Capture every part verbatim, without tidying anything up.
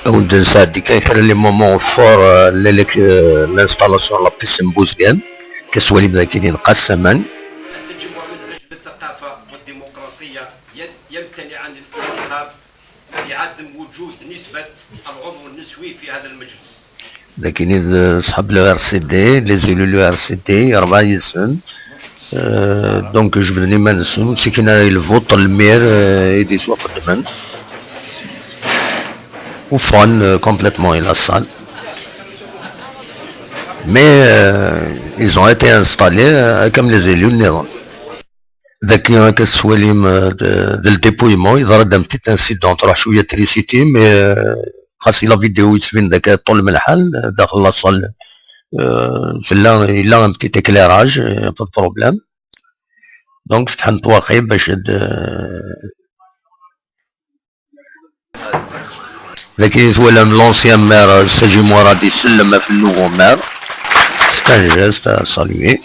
Awen-d-nesɛeddi kan kra les moments forts, euh, l'élec-, euh, l'installation n la piste n Buzgan, kaswalim dagi di Nqas Saman. التجمع من أجل الثقافة والديمقراطية ين-، يمتنع عن الانتخاب لعدم وجود نسبة العضو النسوي في هذا المجلس. Dagi d ṣḥab le R C D, les élus le R C D, rebɛa yid-sen. Euh, donc, jebden iman-nsen, ur ttekkin ara i lvuṭ n lmir, euh, i d-yettwaqeddmen. Ufan, euh, complètement i la salle. Mais, euh, ils ont été installés, euh, comme les élus nniḍen. Dagi akka tettwalim, euh, d, d le dépouillement, yeḍra-d un petit incident, truḥ cwiya trisiti, mais, euh, xas la vidéo yettbin d akka ṭṭul lḥal, euh, daxel la salle, euh, tella, yella un petit éclairage, euh, pas de problème. Donc, fetḥen ṭṭwaqi bac ad, euh, Dagi twalam l'ancien maire Saji Mourad isellem ɣef le nouveau maire. C'est un geste à saluer.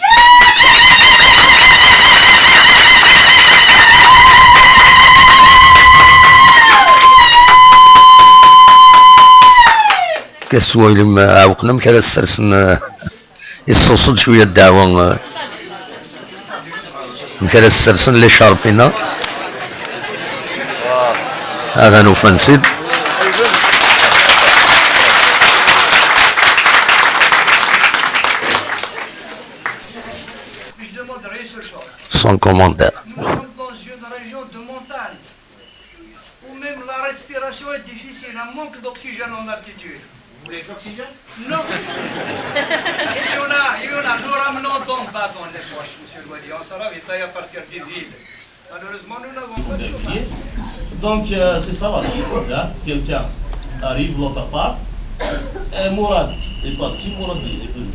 Kaswalim ɛewqen amek ara ssersen, euh, Yessuṣ-d cwiya ddeɛwa, eh, amek ara ssersen l'écharpe-inna. Atan ufan-tt-id. Sans commentaire. Nous sommes dans une région de montagne. Ou même la respiration est difficile, un manque d'oxygène en altitude. Vous voulez de l'oxygène ? Non. Il y en a, il y en a. Nous ramenons donc, bah, dans les poches, monsieur le Wadi. On se ravitaille à partir des villes. Malheureusement, nous n'avons pas de chômage. Donc, euh, c'est ça la vie, hein. Quelqu'un arrive l'autre part. Et Mourad est parti, Mourad est venu.